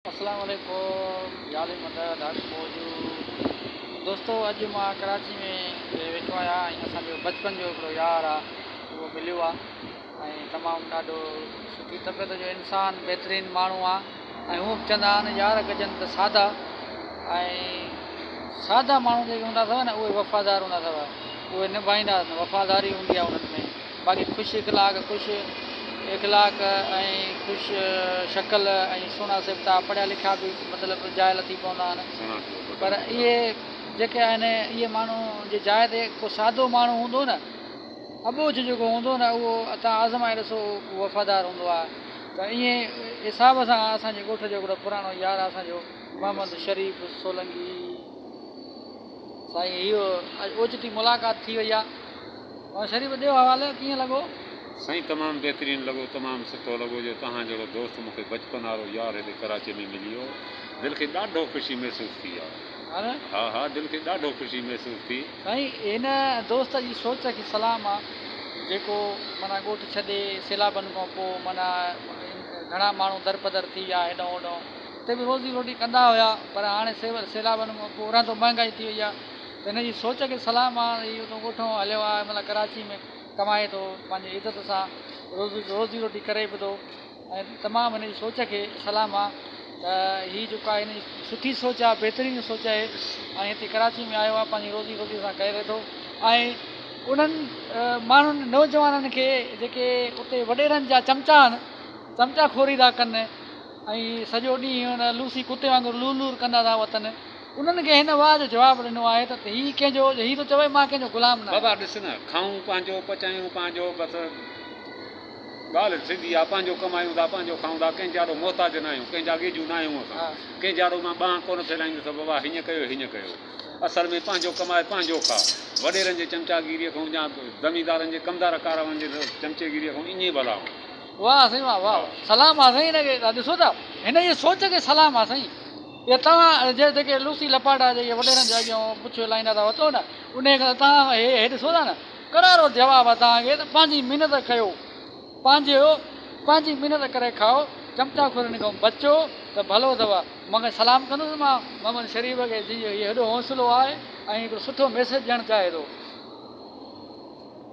اسلام عليڪم يالي مدد حق موجود دوستو اڄ مان ڪراچي ۾ ويٺو آهيان ۽ اسان جو بچپن جو هڪڙو يار آ اهو مليو آ ۽ تمام ڏاڍو سٺي طبيعت جو انسان بهترين ماڻهو آ ۽ هو به چوندا آهن يار ڪجن ته سادا ۽ سادا ماڻهو جيڪي هوندا اٿو نه اهي وفادار هوندا اٿو اهي نڀائيندا آهن وفاداري هوندي آهي انهن ۾ باقي خوش اخلاق خوش اخلاق ۽ خوش شڪل ۽ سهڻا صفتا پڙهيا لکيا به مطلب جاهل ٿي پوندا آهن پر اهي جيڪي آهن اهي ماڻهو جي جاء تي ڪو سادو ماڻهو هوندو نه اٻوجهه جيڪو هوندو نه اهو اتان آزمائي ڏسو وفادار هوندو آهي ته ائين حساب سان اسان جي ڳوٺ جو هڪڙو پراڻو يار آهي اسان جو محمد شريف سولنگي سائين هيء اوچتي ملاقات ٿي وئي آهي. ها شريف ڏيو حوال ڪيئن لڳو. سائين تمام بهترين لڳو تمام سٺو لڳو جو توهان جهڙو دوست مون کي بچپن وارو يار هتي ڪراچي ۾ ملي ويو دل کي ڏاڍو خوشي محسوس ٿي آ ها نه. ها ها دل کي ڏاڍو خوشي محسوس ٿي. سائين هن دوست جي سوچ کي سلام آ جيڪو معنيٰ ڳوٺ ڇڏي سيلابن کان پو معنيٰ گهڻا ماڻهو درپدر ٿي ويا هيڏانهن هوڏانهن اتي به روزي روٽي ڪندا هيا پر هاڻي سيلابن کان پو رهندو مهنگائي ٿي وئي آ ته هن جي سوچ کي سلام آ هي اتو ڳوٺو هليو آ مطلب ڪراچي ۾ ڪمائي ٿو پنهنجي عزت سان روزي روزي روٽي ڪري به ٿو ۽ تمام هن جي سوچ کي سلام آ ته هي جيڪو آهي هن جي سٺي سوچ آ بهترين سوچ آهي ۽ هتي ڪراچي ۾ آيو آ پنهنجي روزي روٽي سان ڪري ٿو ۽ انهن ماڻهن نوجوانن کي جيڪي اتي وڏيرن جا چمچا آهن چمچا خوري ٿا ڪن ۽ سڄو ڏينهن ان لوسي ڪتي وانگر لور لور ڪندا ٿا وتن انهن کي هن واهه جو جواب ڏنو آهي ته هي ڪنهن جو، هي ٿو چوي مان ڪنهن جو غلام نه بابا آهيان. ڏس نه، کائون پنهنجو، پچايون پنهنجو، بس ڳالهه سڌي آ، پنهنجو ڪمايون ٿا، پنهنجو کائون ٿا، ڪنهن جي آڏو محتاج نه آهيون، ڪنهن جا ڳيجهون نه آهيون اسان، ڪنهن جي آڏو مان ٻانهن ڪونه ڦهلائيندس ته بابا هيئن ڪيو هيئن ڪيو. اصل ۾ پنهنجو ڪمائي پنهنجو کاء. وڏيرن جي چمچاگيريء کان يا زميندارن جي ڪمدار ڪاراون جي چمچيگيريء کان ائين ڀلا آهون. واهه سائين واهه واهه سلام آ سائين هن کي ڏسو ته هن جي سوچ کي سلام آ سائين. اهي توهان جي جيڪي لوسي لپاٽا جيڪي وڏيرن جي اڳيان پڇ هلائيندا ٿا وتو نه انهي کان توهان هي هي ڏسو ٿا نه ڪرارو جواب آ توهان کي ته پنهنجي محنت ڪيو پنهنجو پنهنجي محنت ڪري کائو چمچا خورن کان بچو ته ڀلو اٿو مان کي سلام ڪندس مان محمد شريف کي جنهن جو هي هيڏو حوصلو آهي ۽ هڪڙو سٺو ميسيج ڏيڻ چاهي ٿو.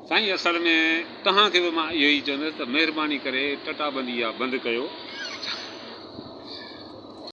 سائين اصل ۾ توهان کي به مان اهو ئي چوندس ته مهرباني ڪري ٽٽابندي اها بند ڪيو.